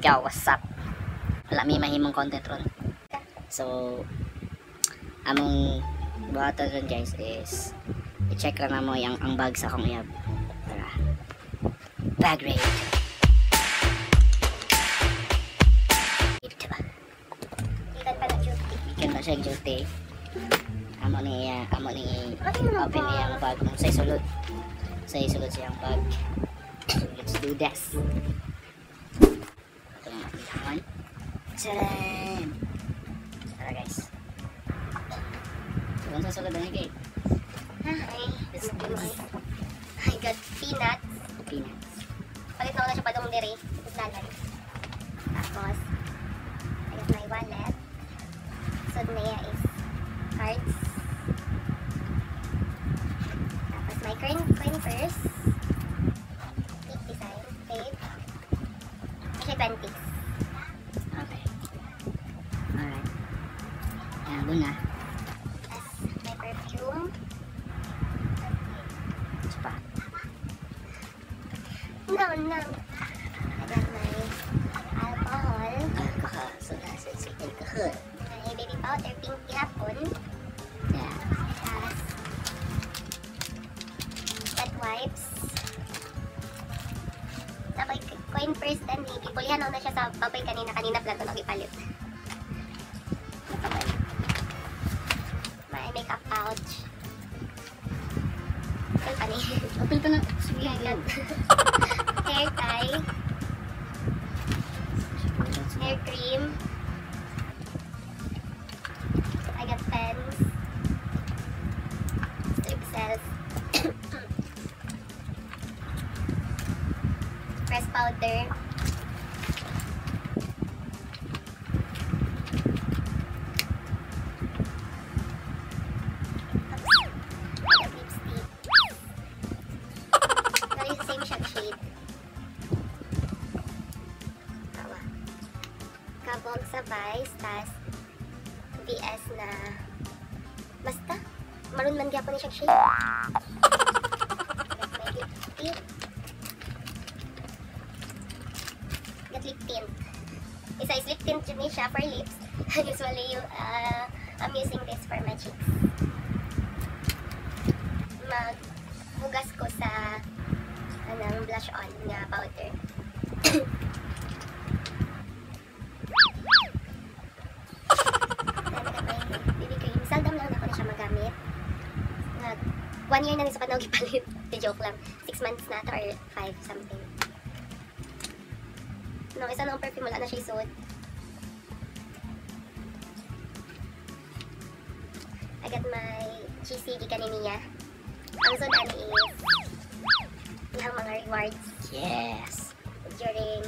Yo, what's up? Wala may mahimong content ron. So, among buhaton ron, guys, is i-check lang namo yung ang bag sa akong uyab. Tara. Bag raid. Diba? Ikan pa na duty. Ikan pa siya duty. Amo ni iya, amo ni open iyang bag kung say sulod. Say sulod siyang bag. So, let's do this. Ito ang ating Tcharam! Tara, guys. So, kung sa sulod na kay? Hi. Let's do this. I got peanuts. Peanuts. Palit na ko na siya padung diri. Dalan. Tapos, I got my wallet. So, niya is cards. Tapos, my coin purse. Big design. Babe. Actually, 20s. Okay. Alright. Ayan, doon na. Tapos, my perfume. Isa pa. No. I got my alcohol. Alcohol. So, that's it. Alcohol. My baby powder, pink gihapon. Yeah. Tapos, wet wipes. Tapos, coin purse din. Gipulihan na siya sa baboy kanina. Kanina plan ko ipalit. My makeup pouch. Open pa ni. Open pa na. Sige, I got hair tie, hair cream. I got pens. Strip cells. Press powder. I got lipstick. Pero yung same siya shade. Tawa. Kabog sa Vice, tas VS na basta maroon man gyapon ni siya shade. Got my lip tint. Got lip tint. Isa is lip tint jud ni siya for lips. Usually I'm using this for my cheeks. Maghugas ko sa anang blush on nga powder. Then, I got my BB cream. Seldom lang ako na siya magamit. Nag 1 year na ni sa panahon gipalit. Di joke lang. 6 months na ata or 5 something. No, isa na ang perfume, wala na siya isuot. I got my GC gikan ni niya. Ang sud ani is iyang mga rewards. Yes. During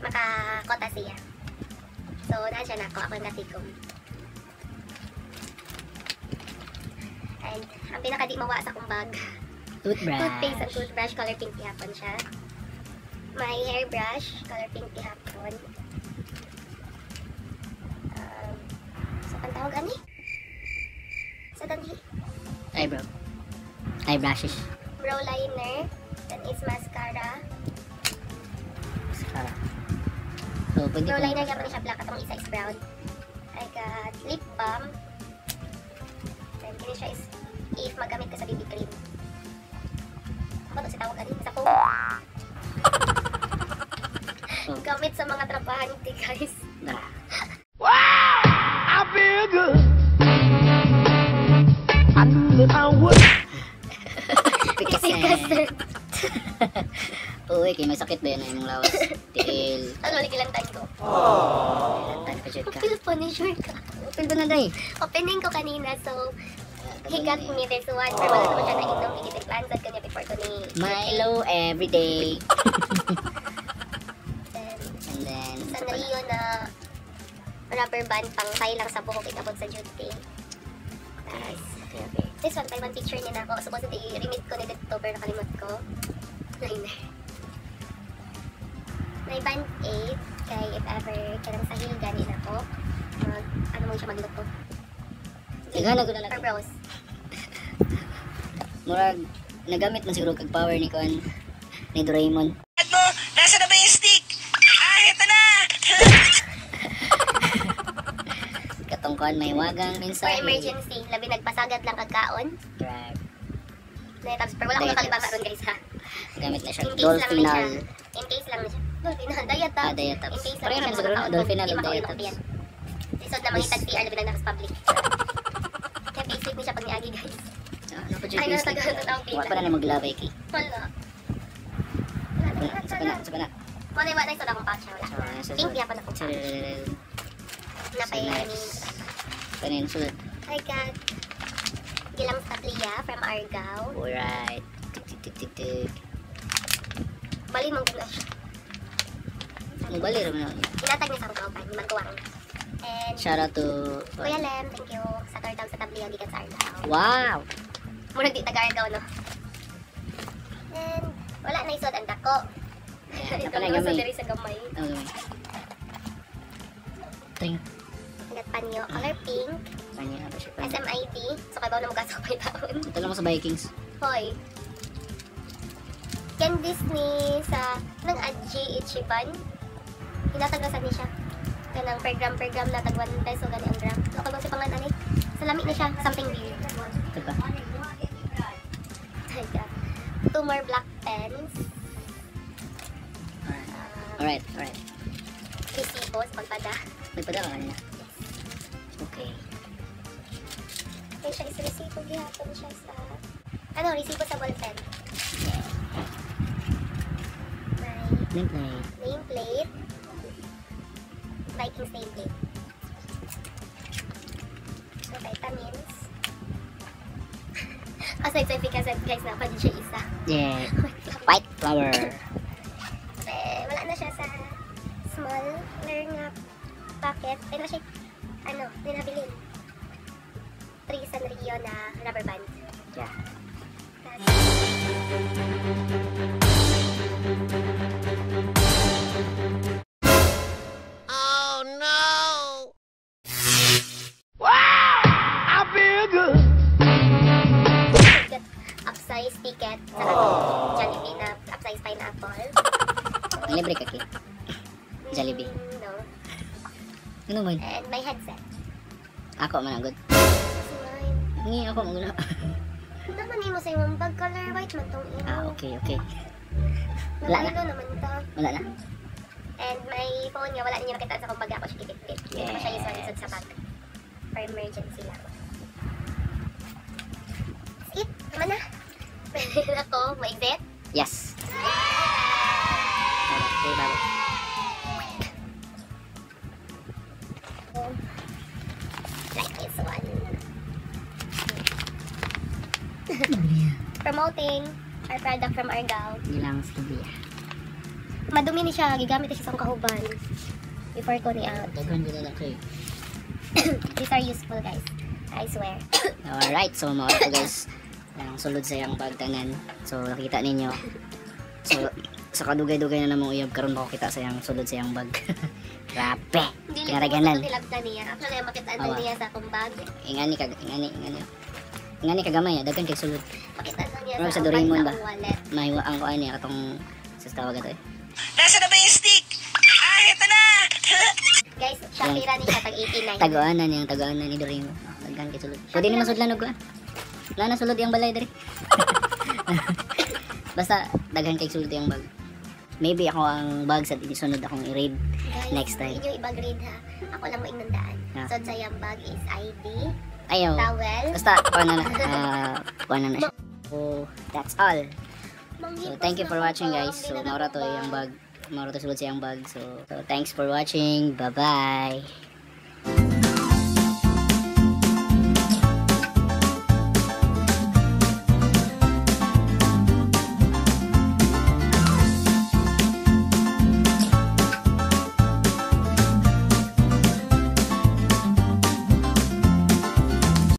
makakota siya. So, naa siya nako, ako yung natikom. And ang pinaka di mawa sa akong bag. Toothbrush. Toothpaste and toothbrush, color pink gihapon siya. My hairbrush, color pink gihapon. Sa pantawag ani? Sa dani? Eyebrow. Eyebrushes. Brow liner. Then is mascara. Mascara. So, pwede Brow ko. liner gihapon siya black, atong isa is brown. I got lip balm. Then kini siya is if magamit ka sa BB cream. Ako to si tawag ani sa phone. Oh. Gamit sa mga trabahante, guys. Nah. Wow! I feel good. I knew that I would. Pikasen. Uy, kay may sakit ba yun ang imong lawas? Tiil. Ano, gilantan ko. Lantan pa jud ka. Feel po ni sure ka. Open pa na day. Opening ko kanina, so he got me this one. Pero wala naman siya nainom. Gigitimplahan sad kanya before ko ni Milo every day. Then, And then, sa Sanrio na rubber band pang tie lang sa buhok ikabot sa duty. Tapos, Okay. this one, Taiwan picture niya na ako. Supposedly, i-remit ko ni dito, pero nakalimot ko. Liner. May band-aid, kay if ever, kanang sahil gani na ako. Mag, ano mo siya magluto. Ikaw na gud na Or brows. Murag, nagamit man siguro kag power ni kuan ni Doraemon. Mo, nasa na ba yung stick? kuan may wagang For mensahe. emergency, labi nagpasagad lang kagkaon. Correct. Na tabs, pero wala ko Diet nakalibang tabs. karon, guys, ha. Gamit na siya. In case lang ni siya. Dolphinal. In case lang ni siya. Dolphinal, diet tabs. Ah, diet tabs. In case lang Pareho ni naman siya siguro, makakaon. Dolphinal Di o makaon diet ako tabs. yan. Lisod na mangitag CR, labi na nasa public. Kaya basic ni siya pag niagi, guys. Ah, ano pa Ay, dyan? natagal na tawag Wala pa na maglabay kay. Wala. Wala na, wala Sa na. pa na, sa pa na. Wala na, wala na akong pouch. Wala. So, nasa Pink yapon akong pouch. Napay Next. Kanin sulod. I got Gilang Saplia from Argao. Alright. Tik tik tik tik tik. Bali man gud na siya. Mubali ra man. Hinatag niya sa akong kauban, magkuwang. And Shout out to Kuya Lem, thank you sa turtle sa Tablio gikan sa Argao. Wow. Murag di taga Argao, no. And wala na isod ang dako. Yeah, Ito napalay sa gamay. diri sa gamay. Oh, gamay. Ting. Got panyo, color pink, Kanya ba siya? Panyo. SMIT. So kay bawo na mugasok pa taon. Ito lang ko sa Vikings. Hoy. Candies ni sa ng Aji Ichiban. Hinatagasan ni siya. Kanang per gram na tag 1 peso gani ang gram. So kay sa pangan ani. Salami ni siya, something weird. Ito pa. I got two more black pens. Alright. Alright, alright. Resibo sa pagpada. May padala ka kanina. Okay. May siya is resibo gihapon siya sa ano, resibo sa ballpen. May Nameplate. nameplate. Vikings nameplate. So, vitamins. Aside sa Efficascent, guys, na din siya isa. Yeah. White flower. Eh, wala na siya sa smaller nga pocket. Ay, na siya, ano, ninabilin. 3 Sanrio na rubber band. Yeah. Tapos, Wow! I feel good. got upsize ticket sa katong Jollibee na upsize pineapple. Libre ka, Ki. Jollibee. No. Ano man? And my headset. Ako man ang good. This is mine. Ngi ako man gud. Naman nimo sa imong bag color white man tong imo. Ah, okay, okay. Wala na. Wala na naman to. Wala na. And my phone nga wala ninyo makita sa akong bag ako siya gibitbit. Hindi ko siya usually sud sa bag. For emergency lang. That's it. Tama na. Ako, ma-exit. Yes. Okay, bye. Like this one. Promoting our product from Argao. Nilang Slovia. Madumi ni siya, gigamit na siya sa akong kahuban. Before ko ni out. Daghan gud na kay. These are useful, guys. I swear. Alright, so mga to guys, ang sulod sa iyang pagtanan. So nakita ninyo. So sa kadugay-dugay na namong uyab karon bako kita sa iyang sulod sa iyang bag. Grabe. Dili ko Kinaraganan. nilabta niya. Actually, makita na Awa. niya sa akong bag. Ingani ka ingani ingani. Ingani ka gamay, daghan kay sulod. Makita na niya Ano, sa sa akong bag Doraemon sa ba? akong wallet. May ang kuan niya katong sa tawag ato eh. Nasaan na ba yung stick? Ah, ito na! Guys, Shakira ni siya tag 89. Taguanan niyang taguanan ni Doraemon. Oh, daghan kay sulod. Pwede ni masudlan og kuan. Wala na sulod iyang balay diri. Basta daghan kay sulod iyang bag. Maybe ako ang bag sa isunod akong i-raid Guys, next time. Inyo ibag-read ha. Ako lang mo inundaan. Ah. So, sa iyang bag is ID, Ayaw. towel. Basta, kuha na na. Ah, kuha na na siya. So, that's all. So, thank you for watching, guys. So, maura to yung bag. Maura to sulod sa iyang bag. So, thanks for watching. Bye-bye.